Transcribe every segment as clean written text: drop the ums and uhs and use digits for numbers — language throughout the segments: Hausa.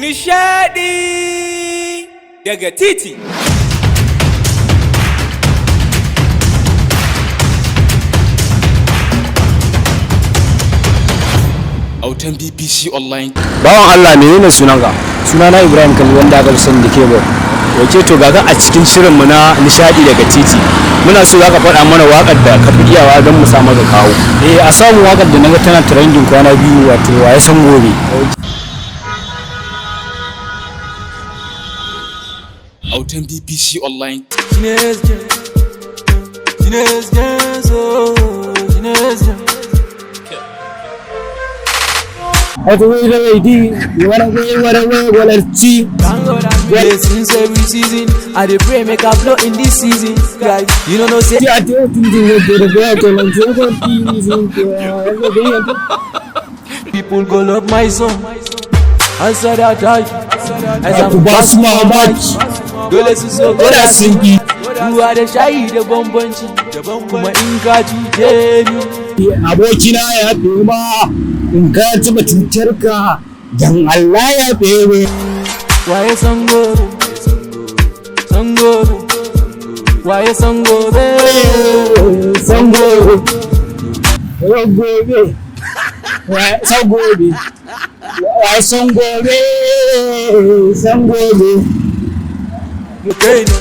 Nishadi daga titi. Autan BBC Online. Bawan Allah, menene sunanka? Sunana Ibrahim Kalli, wanda aka fi sani da Kebo. Wace to ga ka a cikin shirinmu na Nishadi daga Titi. Muna so zaka faɗa mana waƙar da ka fi iyawa don mu sa maka kawo. Eh, a samu wakar da naga tana trending kwana biyu, wato Waye San Gobe. Autan BBC Online. Teenage girl, teenage girls, oh, teenage girl. Blessings every season. I dey pray make I blow in this season. Guys, you don't know say people go love my song. Answer that I. As I'm Ku ba su mamaki. Dole su so Koda sun ki. Ruwa da shayi da bambanci. Kuma in ka cuce ni. Abokina ya fi ma in ka taɓa cutar ka, dan Allah ya fi. Waye san gobe? San gobe. Waye san gobe? San gobe. San gobe. San gobe. San gobe. San gobe. Kai ne.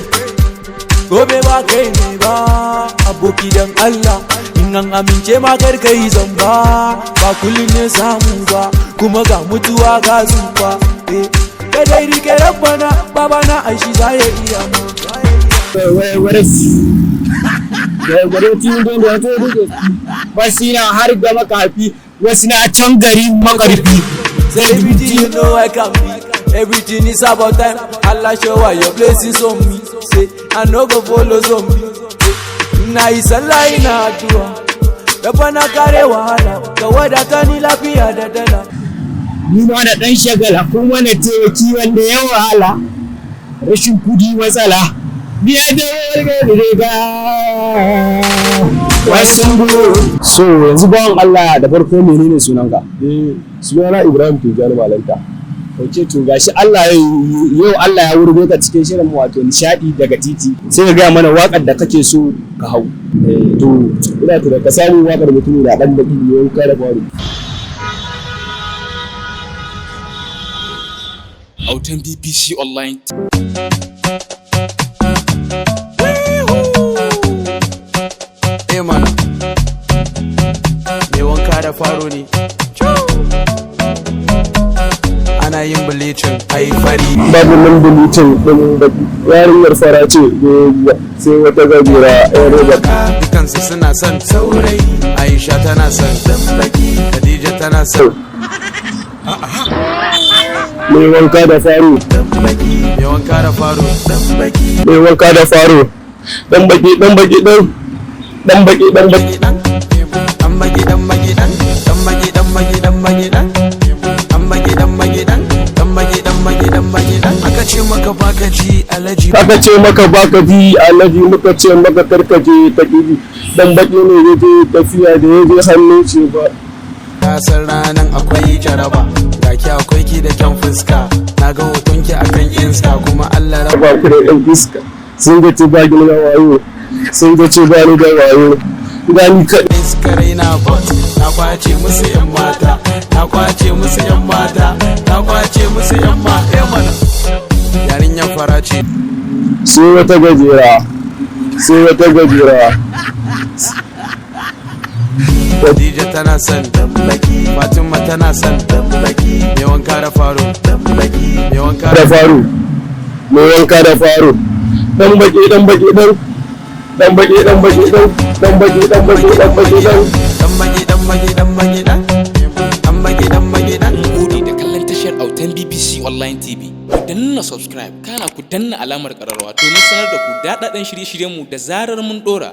Gobe ba kai ne ba. Aboki dan Allah. In an amince ma kar kai zamba. Ba kullum ne samu ba. Kuma ga mutuwa ga zufa. Eh. Kai dai rike rabbana, baba na aishi za ya iya ma. Wasu na har ga makafi, wasu na can gari makarfi. Celebrity, you know I can be. Everything is about time. Allah shower your blessings on me. Say, I no go follow zombie. Eh, na yi sallah ina addu'a. Rabbana kare wahala, ka wadata ni lafiya da dala. Ni ma na dan shagala kuma na taimaki wanda ya wahala. Rashin kudi matsala. Biya da riga wasu. So yanzu, bawan Allah, da farko menene sunanka? Eh, sunana Ibrahim Tijjani Malanta. Ok, to gashi Allah ya yau Allah ya wurgo ka cikin shirin mu, wato Nishadi daga Titi. Sai ka gaya mana waƙar da kake so ka hau. Eh, to ina to da ka samu wakar mutum da dan baki ne wanka da faru. Autan BBC Online. Eh mana, mai wanka da faro ne. Ana yin bleaching ai fari. Babu nan bulletin din baki. Yarinyar fara ce doguwa, sai wata gajera yar roba. Dukansu suna son saurayi. Aisha tana son baki, Khadija tana son Mai wanka da faru, mai wanka da faro. mai wanka da faru. Dan baki, dan baki, dan dan baki, dan baki. Dan baki, dan baki, dan dan baki, dan baki, dan baki, dan dan baki, dan baki, dan dan baki, dan baki, dan baki, dan aka ce maka baka ji alaji. Aka ce maka baka ji alaji, muka ce maka karkaje ta kiji. Dan baki ne ya je tafiya da ya je hannun shi ba. Ka san ranan akwai jaraba, ga ki akwai ki da kyan fuska, na ga hoton ki akan Insta kuma Allah raba. Ba ku da yan iska. Sun ga ce ba ni da wayo. Sun ga ce ba ni da wayo. Gani kaɗai. Suka raina bot, na kwace musu yan mata, na kwace musu yan mata, na kwace musu yan mata mana. Yarinyar fara ce. Sai wata gajera, sai wata gajera. Khadija tana son Fatima, tana son mai wanka da faro, mai wanka da faru, mai wanka da faru. Dan baki, dan baki, dan dan baki, dan baki, dan dan baki, dan baki, dan baki, dan dan baki, dan baki, dan baki, dan dan baki, dan baki, dan. Gode da kallon tashar Autan BBC Online TV. Ku danna subscribe, kana ku danna alamar kararrawa domin sanar da ku daɗaɗɗen shirye-shiryenmu da zarar mun ɗora.